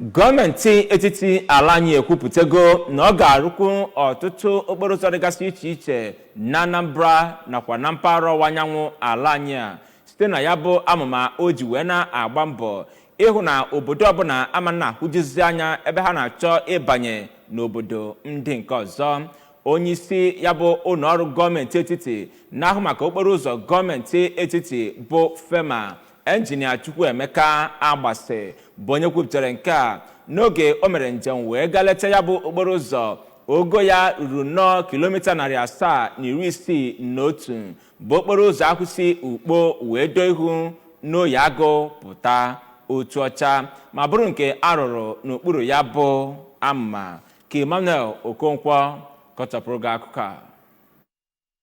Gọọmenti etiti ala anyị ekwupụtago na ọ ga-arụkwu ọtụtụ okporo ụzọ dịgasị iche iche na Anambra nakwa na mpaghara ọwụwa anyanwụ ala anyị a, site na ya bụ amụma o ji wee na-agba mbọ ịhụ na obodo ọbụla ama na-ahụjizi anya ebe ha na-achọ ịbanye n'obodo ndị nke ọzọ. Onye isi ya bụ ụlọ ọrụ gọọmenti etiti na-ahụ maka okporo ụzọ gọọmenti etiti bụ FERMA, Enjinia Chukwuemeka Agbasi, bụ onye kwupụtara nke a n'oge o mere njem wee gaa leta ya bụ okporo ụzọ ogo ya ruru nnọọ kilomita 761, bụ okporo ụzọ ahụ si Ukpo wee doo ihu n'oyi agụ pụta otu ọcha, ma bụrụ nke arụrụ n'okpuru ya bụ amụma. Ka Emmanuel Okonkwo kọchapụrụ gị akụkọ a.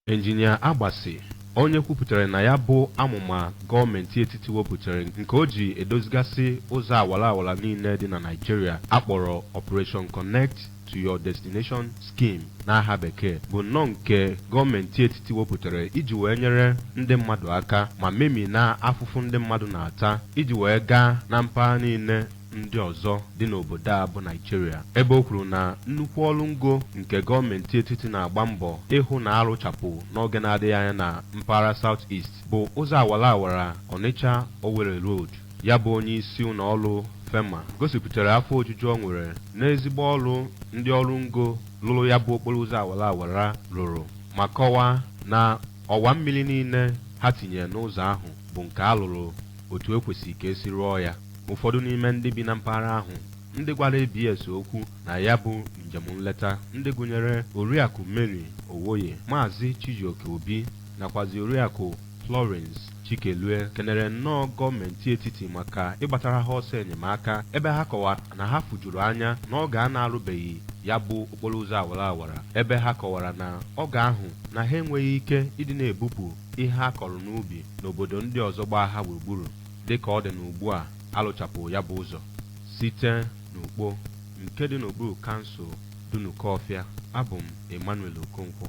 Enjinia Agbasi, onye kwupụtara na ya bụ amụma gọọmenti etiti wepụtara nke o ji edozigasị ụzọ awara awara niile dị na Naịjirịa akpọrọ Operation Connect to Your Destination Scheme n'aha bekee, bụ nnọọ nke gọọmenti etiti wepụtara iji wee nyere ndị mmadụ aka ma memina afụfụ ndị mmadụ na-ata iji wee gaa na mpaghara niile ndị ọzọ dị n'obodo a bụ Naịjirịa, ebe o kwuru na nnukwu ọrụ ngo nke gọọmenti etiti na-agba mbọ ịhụ na arụchapụ n'oge na-adịghị anya na mpaghara South East bụ ụzọ awara awara Onitsha Owerri Road. Ya bụ onye isi ụlọ ọrụ FERMA gosipụtara afọ ojuju ọ nwere n'ezigbo ọrụ ndị ọrụ ngo lụrụ ya bụ okporo ụzọ awara awara rụrụ, ma kọwaa na ọwa mmiri niile ha tinyere n'ụzọ ahụ bụ nke a lụrụ otu ekwesịrị ka esi rụọ ya. Ụfọdụ n'ime ndị bi na mpaghara ahụ ndị gwara ABS okwu na ya bụ njem nleta, ndị gụnyere Oriakụ Mary Owoye, Maazị Chijioke Obi nakwazi Oriakụ Florence Chikelue, kenere nnọọ gọọmenti etiti maka ịgbatara ha ọsọ enyemaka, ebe ha kọwara na ha fujuru anya n'oge a na-arụbeghị ya bụ okporo ụzọ awara awara, ebe ha kọwara na oge ahụ na ha enweghị ike ịdị na-ebupụ ihe ha kọrọ n'ubi n'obodo ndị ọzọ gbaa ha gburugburu dịka ọ dị n'ugbu a alụchapụ ya bụ ụzọ. Site n'Ukpo nke dị n'okpuru kansụl Dunukọfịa, abụ m Emmanuel Okonkwo.